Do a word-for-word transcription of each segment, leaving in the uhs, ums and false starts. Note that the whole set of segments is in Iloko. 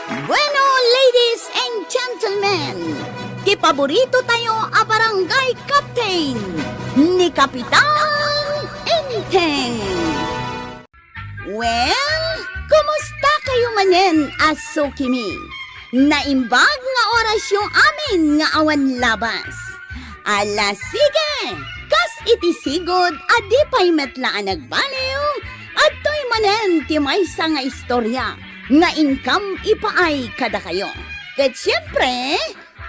Bueno, ladies and gentlemen, ti paborito tayo a barangay captain, ni Kapitan Enteng. Well, kumusta kayo manen a sukimi? Naimbag nga orasyo amin nga awan labas. Ala, sige! Kas iti sigud a di pay met la a nagbaliw, adtoy manen ti maysa nga istorya nga inkam ipaay kadakayo. Ket siempre,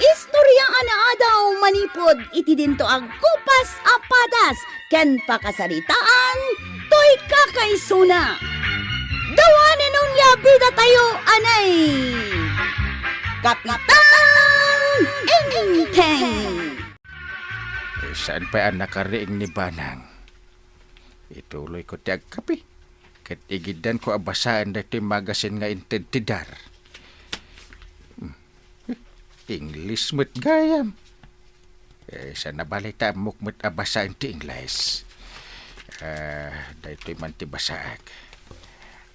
istorya a naadaw manipud iti dinto agkupas a padas ken pakasaritaan toy kakaisuna. Dawanen unli a bida tayo, anay! Kapitan Enteng! Eh, saan pay a nakariing ni Banang? Ituloy ko ti agkape. Ket igiddan ko a basaen daytoy magasin nga inted ti Dar. Hmm. Ingles met gayam. Eh, sa nabalita, ammok met a basaen ti Ingles. Ah, daytoy man ti basaek.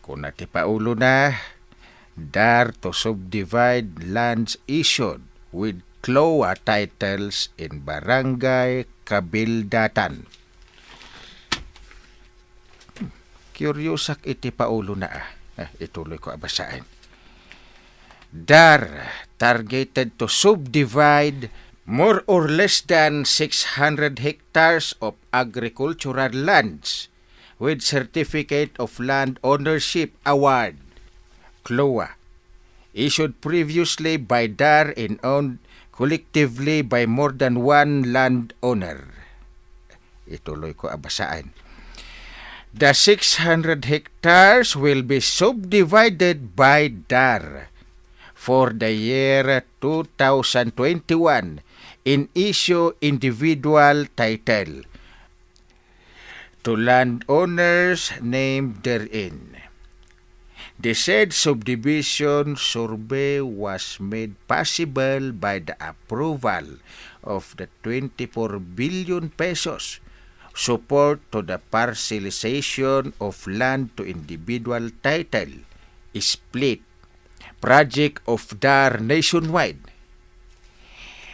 Kuna ti paulona, Dar to subdivide lands issued with CLOA titles in Barangay Kabildatan. Hmm, kuriosak iti paulona, ah. Ah, ituloy ko a basaen. Dar targeted to subdivide more or less than six hundred hectares of agricultural lands with Certificate of Land Ownership Award, CLOA, issued previously by Dar and owned collectively by more than one landowner. Ituloy ko a basaen. The six hundred hectares will be subdivided by Dar for the year two thousand twenty-one in issue individual title to landowners named therein. The said subdivision survey was made possible by the approval of the twenty-four billion pesos support to the parcelization of land to individual title split project of Dar nationwide.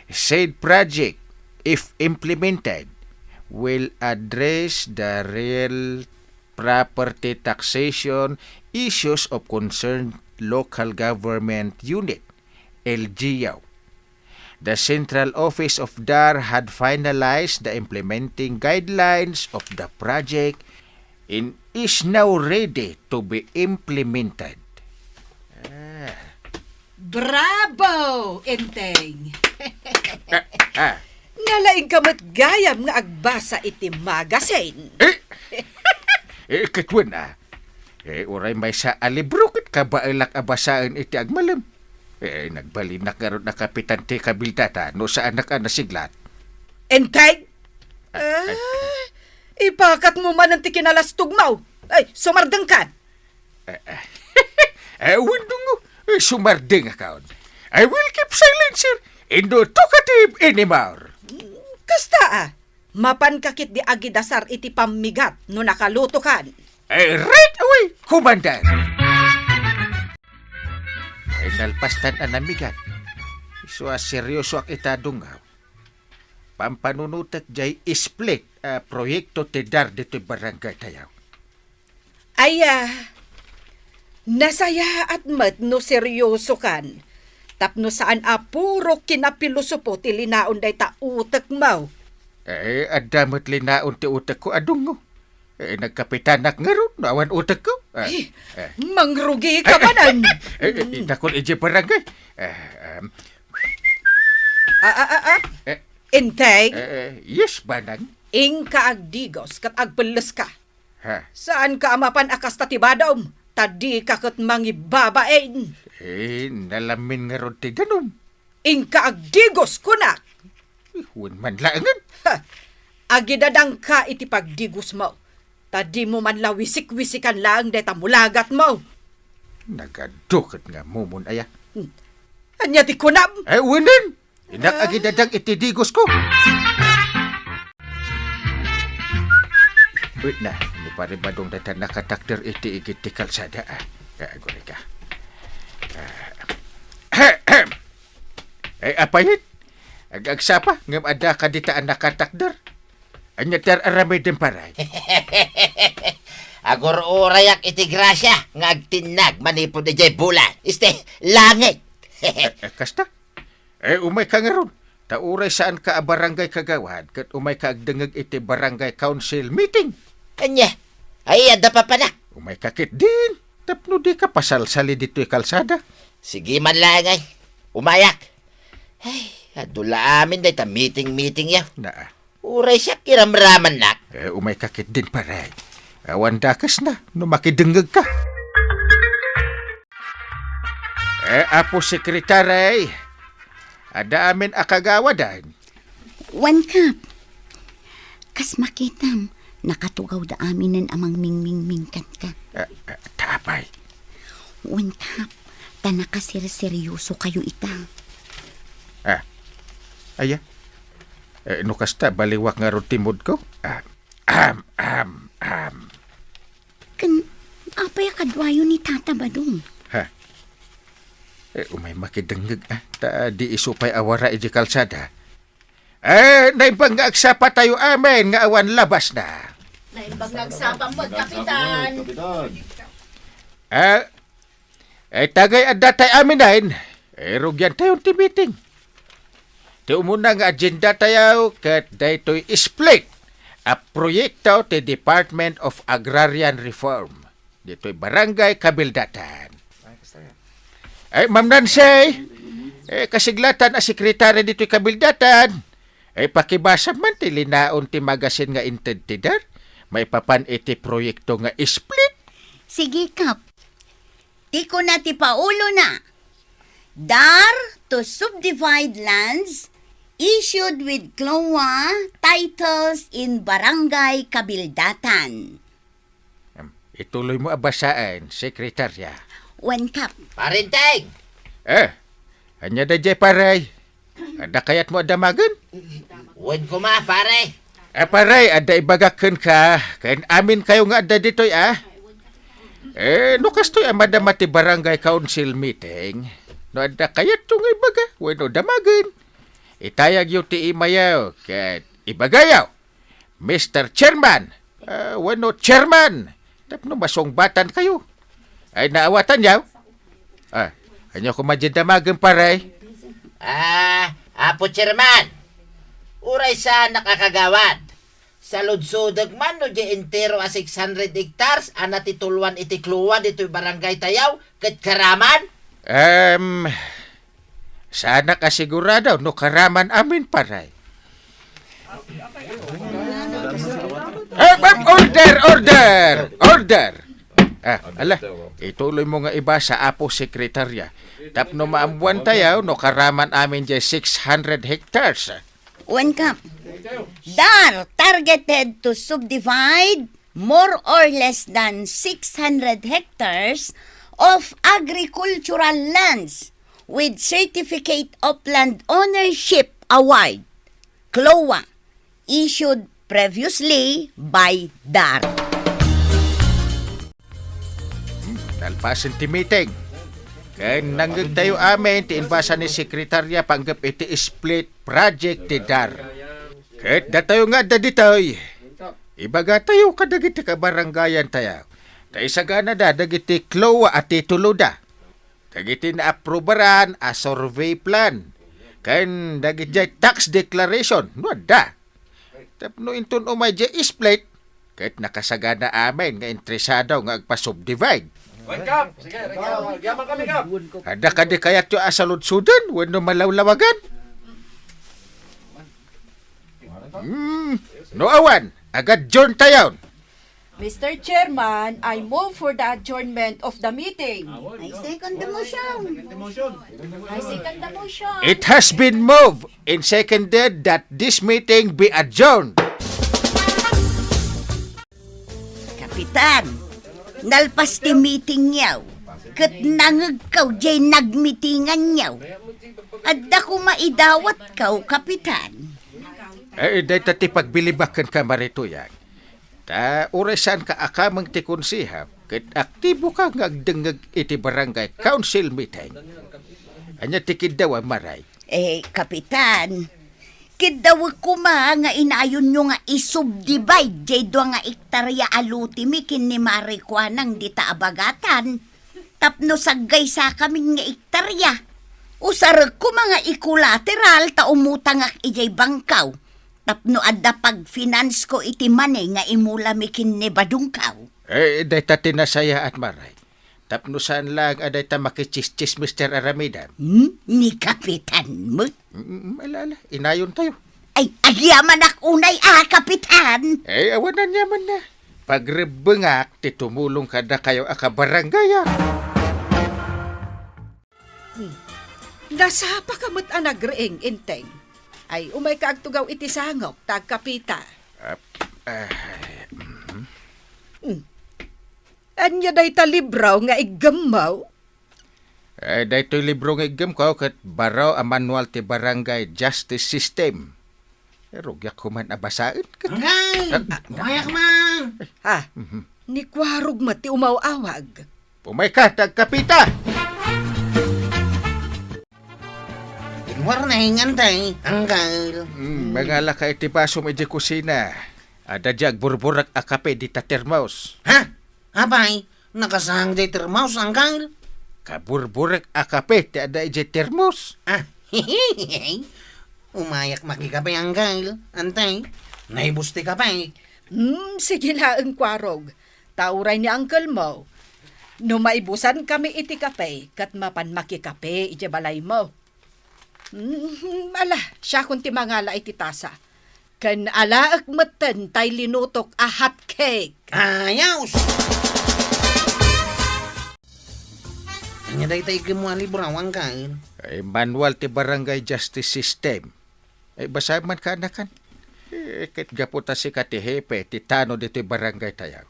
Said project, if implemented, will address the real property taxation issues of concerned local government unit, L G U. The central office of Dar had finalized the implementing guidelines of the project and is now ready to be implemented. Ah. Bravo, Enteng! Ah, ah. Nalaing ka met gayam nga agbasa iti magazine. Eh, eh, ket wen, ah. Eh, uray maysa a libro ket kabaelak a basaen iti agmalem. Eh, nagbalinak ngarud a kapitan ti kabildatan no saanak a nasiglat. Enteng! Ah, ah. Ah, ipakatmo manen ti kinalastogmo. Ay, sumardengkan. Eh, eh. Eh, wen, Dungo. Eh, sumardengakon. I will keep silent, sir. And no talkative anymore. Kasta, ah. Mapanka ketdi agidasar iti pammigat no nakalutokan. Eh, right away, Commander! Ay, nalpastan a namigat. Isu a seryosoak ita, Dungo. Pampanunotek jay split a proyekto ti Dar ditoy barangay tayo. Ay, ah, nasayaat met no seryosokan. Tapno saan a puro kinapilosopo ti linaon dayta utekmo. Eh, adda met linaon ti utekko a Dungo. Eh, nagkapitanak ngarud no awan utekko. Ah, ay, eh. Mangrugika manen. Eh, eh, eh, dakon idiay barangay. Eh, em. Ah, ah, ah, ah. Eh. Enteng. Eh, eh, yes, Banang. Inka agdigos ket agpelleska. Ha? Saanka a mapan a kasta ti badom, ta dika ket mangibabain. Eh, nalamin ngarud ti danom. Inka agdigos, kunak! Eh, wen man laengen. Ha! Agidadangka iti pagdigosmo, ta dimo man la wisik-wisikan laeng dayta mulagatmo. Nagadu ket nga mumon aya. Hmm. Ania ti kunam? Eh, wenen! Innak, ah, agidadang iti digosko. Wait na, ni Pare Badong dayta nakatakder iti igid ti kalsada, ah. Ah, agurayka. Ah. Eh, apay? Ag-agsapa, ngem adda kadita a nakatakder. Ania ti ar-aramiden, pare? Agur-urayak iti grasia nga agtinnag manipud idiay bulan. Iste, langit. Eh, eh, kasta? Eh, umayka ngarud. Ta uray saanka a barangay kagawad, ket umayka agdengngeg iti barangay council meeting. Ania? Ay, adda papanak. Umayka ketdin. Tapno dika pasalsali ditoy kalsada. Sige man laeng ay. Umayak. Ay, adu la amin dayta meeting-meeting yaw. Naa. Uray siak iramramannak. Eh, umayka ketdin, pare. Awan dakesna no makidengngegka. Eh, Apo Sekretary, adda amin a kagawadan. Wen, Kap. Kas makitam, nakatugawda aminen a mangmingmingming kenka. Eh, eh, ta apay? Wen, Kap, ta nakaserseryosokayo ita. Ah, aya? Eh, no kasta, baliwak ngarud ti moodko? Ah, am, am, am. Ken apay a kaduayo ni Tata Badong? Ha? Eh, umay makidengngeg, ah, ta di isu pay a wara idiay kalsada. Eh, naimbag nga agsapatayo amin nga awan labasna. Naimbag nga agsapa met, Kapitan. Kapitan. Ah, eh, tagay adda tay aminen, eh, rugiantayon ti meeting. Ti umuna nga agenda tayo ket daytoy split a proyekto ti Department of Agrarian Reform ditoy Barangay Kabildatan. Ay, Ma'am Nancy, eh, kasiglatan a sekretary ditoy Kabildatan, eh, pakibasa man ti linaon ti magasin nga inted ti DAR maipapan iti proyekto nga split. Sige, Kap. Ti kuna ti paulona, DAR to subdivide lands issued with CLOA titles in Barangay Kabildatan. Em, ituloy mo a basaen, Sekretarya. Wen, Kap. Parinteng! Eh, ania daydiay, pare? Adda kayatmo a damagen? Wen koma, pare. Eh, pare, adda ibagak kenka, ken aminkayo nga adda ditoy, ah. Eh, no kastoy a madama ti barangay council meeting, no adda kayatyo nga ibaga, wenno damagen, itayagyo ti emailyo, ket ibagayo, Mister Chairman, ah, wenno Chairman, tapno masungbatankayo. Ay, naawatanyo? Ah, ania koma diay damagen, pare? Ah, Apo Chairman, uray saanak a kagawad, saludsodek man no diay entero a six hundred hectares a natituloan iti CLOA ditoy barangay tayo ket karaman? Em, saanak a sigurado no karaman amin, pare. Eh, eh, order, order, order! Ah, ala, ituloy mo nga ibasa, Apo Sekretarya. Tapno maammoan tayo no karaman amin diay six hundred hectares. Wen, Kap. DAR targeted to subdivide more or less than six hundred hectares of agricultural lands with Certificate of Land Ownership Award, CLOA, issued previously by DAR. Hmm, nalpasen ti meeting. Ken nangngegtayo amin ti imbasa ni Sekretarya panggep iti split project ti DAR. Ket datayo nga adda ditoy, ibagatayo kadagiti kabarangayan tayo, ta isaganada dagiti CLOA a tituloda, dagiti naaprubaran a survey plan, ken dagidiay tax declaration no adda. Tapno inton umay diay split, ket nakasagana amin nga interesado nga agpa-subdivide. Wen, Kap. Sige, Kap. Agyaman kami, Kap. Adda kadi kayatyo a saludsoden wenno malawlawagan? Hmm, no awan, agadjourn tayon. Mister Chairman, I move for the adjournment of the meeting. I second the motion. I second the motion. It has been moved and seconded that this meeting be adjourned. Kapitan, nalpas ti meeting yaw, ket nangegkaw diay nagmitingan yaw. Adda koma idawatkaw, Kapitan. Eh, dayta ti pagbilibak kenka, Marituyan. Ta uray saanka a kameng ti konsehal, ket aktiboka nga agdengngeg iti barangay council meeting. Ania ti kiddaw a maray? Eh, Kapitan, kiddawek koma nga inayonyo nga isubdivide jay dua nga ektaria a lotemi ken ni Mare Kuanang dita a bagatan. Tapno saggaysakamin nga ektaria. Usarek koma nga ikolateral ta umutangak idiay bangkaw. Tapno adda pagfinansko iti mani nga imulami ken ni Badongkaw. Eh, dayta ti nasayaat, Mare. Tapno saan laeng a dayta makitsismis ti ar-aramidem. Hmm? Ni Kapitan met? Mm, ala, ala, inayontayo. Ay, agyamanak unay a, Kapitan! Ay, awan aniamanna. Pagrebbengak ti tumulong kadakayo a kabarangayam. Hmm. Nasapaka met a nagriing, Enteng. Ay, umayka agtugaw iti sangok, ta agkapita. Ah, ah, mm. Hmm. Ania dayta libro nga iggemmo? Eh, daytoy libro nga iggemko ket baro a manual ti Barangay Justice System. Eh, rugiak koman a basaen ket Angay! Ah, ah, Umayak man! Ha? Mhm. Ni Kuarog met ti umaw-awag. Umayka, ta agkapita! Good morning, Antay, Uncle. Mm, mangalaka iti basom iti kusina. Adda diay agburburek a kape dita termos. Ha? Apay, nakasangdi termos, Uncle? Kaburburek a kape ti adda idiay termos. Ah, umayak makikape, Uncle. Antay, naibus ti kape. Hmm, sige laeng, Kuarog. Ta uray ni uncle mo, no maibusankami iti kape, ket mapan makikape iti balaymo. Hmm, ala, siakon ti mangala iti tasa. Ken alaek metten tay linutok a hot cake. Ayos! Ania dayta iggemmo a libro, Uncle? Ay, manual ti Barangay Justice System. Ay, basaem man, kaanakan. Eh, ket gapu ta sika ti hepe ti tanod ditoy barangay tayo.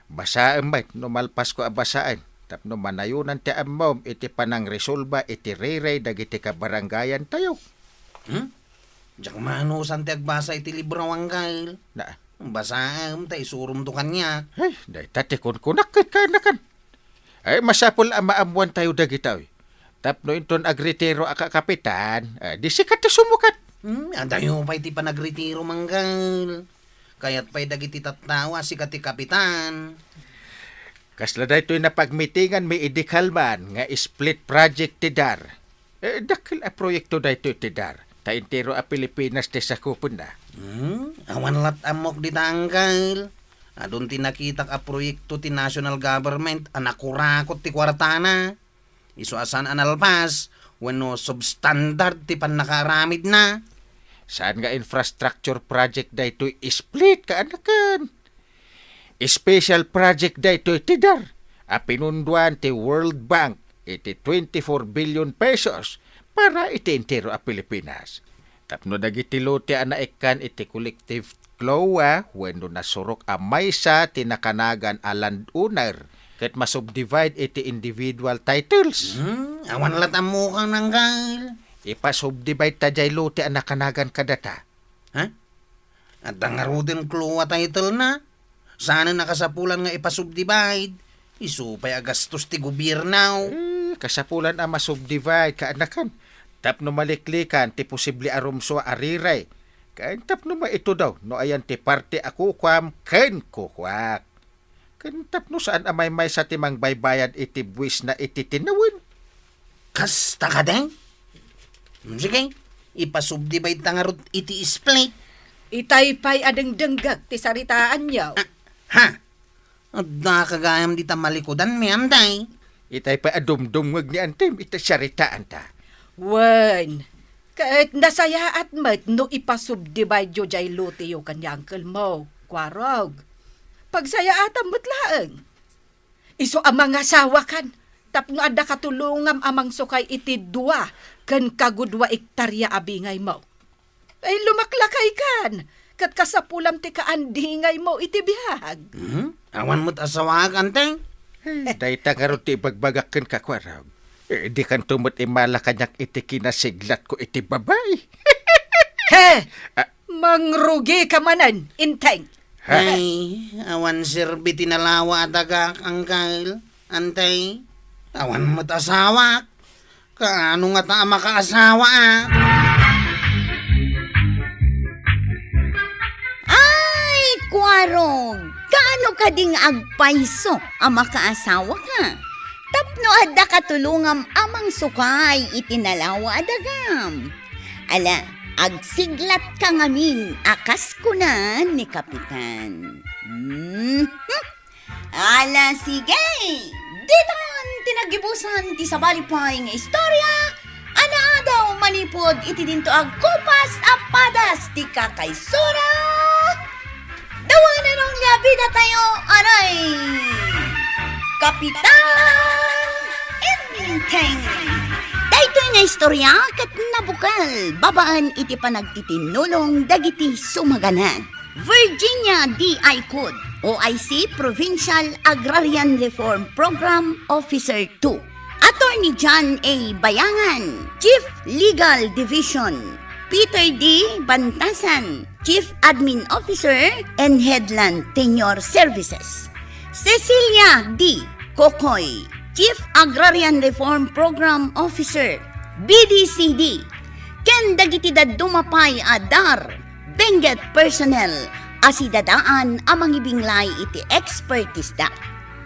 Basaem met no malpasko a basaen, tapno manayonan ti ammom iti panangresolba iti riray dagiti kabarangayan tayo. Hmm? Diak maanusan ti agbasa iti libro, Uncle. Na, Basaem ta isuromto kaniak. Ay, dayta ti kunkunak ket kaanakan. Ay, masapul a maammoan tayo dagitoy. Tapno inton agretiro a kakapitan, eh, di sika ti sumukat. Hmm, adayo pay ti panagretiro, Uncle. Kayat pay dagiti tattao a sika ti kapitan. Kasla daytoy napagmitinganmi idi kalman nga split project ti dar. Eh, dakkel a proyekto daytoy ti dar, ta entero a Pilipinas ti sakupenna. Hmm? Awan lat ammok dita, Uncle. Adun ti nakitak a proyekto ti national government a nakurakot ti kuartana. Isu a saan a nalpas wenno substandard ti pannakaaramidna. Saan nga infrastructure project daytoy split, kaanakan. Special project daytoy ti dar a pinunduan ti World Bank iti twenty-four billion pesos para iti entero a Pilipinas. Tapno dagiti lote a naikkan iti collective CLOA wenno nasurok a maysa ti nakanagan a landowner ket masubdivide iti individual titles. Hmm, awan lat ammok, Uncle. Ipasubdivide ta diay lote a nakanagan kadata. Ha? Adda ngaruden CLOA title na? Saan a kasapulan nga ipasubdivide? Isu pay a gastos ti gobierno. Eh, kasapulan a masubdivide, kaanakan. Tapno maliklikan ti posible a rumsua a riray. Ken tapno maitudaw no ayan ti parte a kukuam ken kukuak. Ken tapno saan a maymaysa ti mangbaybayad iti buisna iti tinawen. Kasta kadi? Sige, ipasubdivide ta ngarud iti split. Itay pay a dengdenggak ti saritaanyo. Ah, ha? Adda ka gayam dita malikudanmi, Antay. Itay pay a dumdumngeg ni Antim iti saritaanta. Wen, ket nasayaat met no ipasubdivideyo diay loteyo ken ni uncle mo, Kuarog. Pagsayaatam met laeng. Isu a mangasawakan, tapno adda katulongam a mangsukay iti dua ken kagudua ektaria a bingaymo. Ay, lumaklakaykan, ket kasapulam ti kaandingaymo iti biag. Hmm? Awan met asawaak, Antay? Ay, dayta ngarud ti ibagbagak kenka, Kuarog. Eh, dikanto met immala kaniak iti kinasiglatko iti babai. He! Ah. Mangrugika manen, Enteng. Ha? Ay, awan serbi ti nalawa a dagak, Uncle. Antay, awan met asawaak. Kaano ngata a makaasawa, a? Ay, Kuarog! Kaano kadi nga agpayso a makaasawaka? Tapno adda katulongam a mangsukay iti nalawa a dagam. Ala, agsiglatka ngamin a kas kuna ni Kapitan. Hmm? Ala, sige! Ditan ti naggibusan ti sabali pay nga istorya a naadaw manipud iti dinto agkupas a padas ti kakaisura. Dawanan nga bidatayo, anay! Kapitan Enteng! Daytoy nga istorya ket nabukal babaen iti panagtitinulong dagiti sumaganad. Virginia D. Aicud, O I C Provincial Agrarian Reform Program Officer two. Attorney John A. Bayangan, Chief Legal Division. Peter D. Bantasan, Chief Admin Officer and Headland Tenure Services. Cecilia D. Kokoy, Chief Agrarian Reform Program Officer, B D C D, ken dagiti dadduma pay a DAR Benguet personnel a sidadaan a mangibinglay iti expertise da.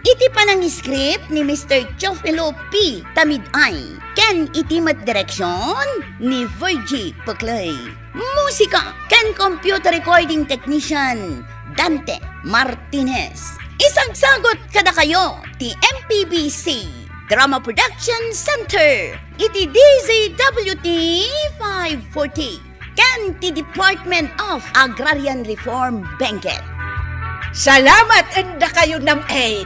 Iti panangiskrip ni Mister Teofilo P. Tamid-ay ken iti met direksion ni Virgie Peclay. Musika ken computer recording technician Dante Martinez. Isagsagot kadakayo ti M P B C Drama Production Center iti D Z W T five forty ken ti Department of Agrarian Reform Benguet. Salamat en dakayo, Nam Ed.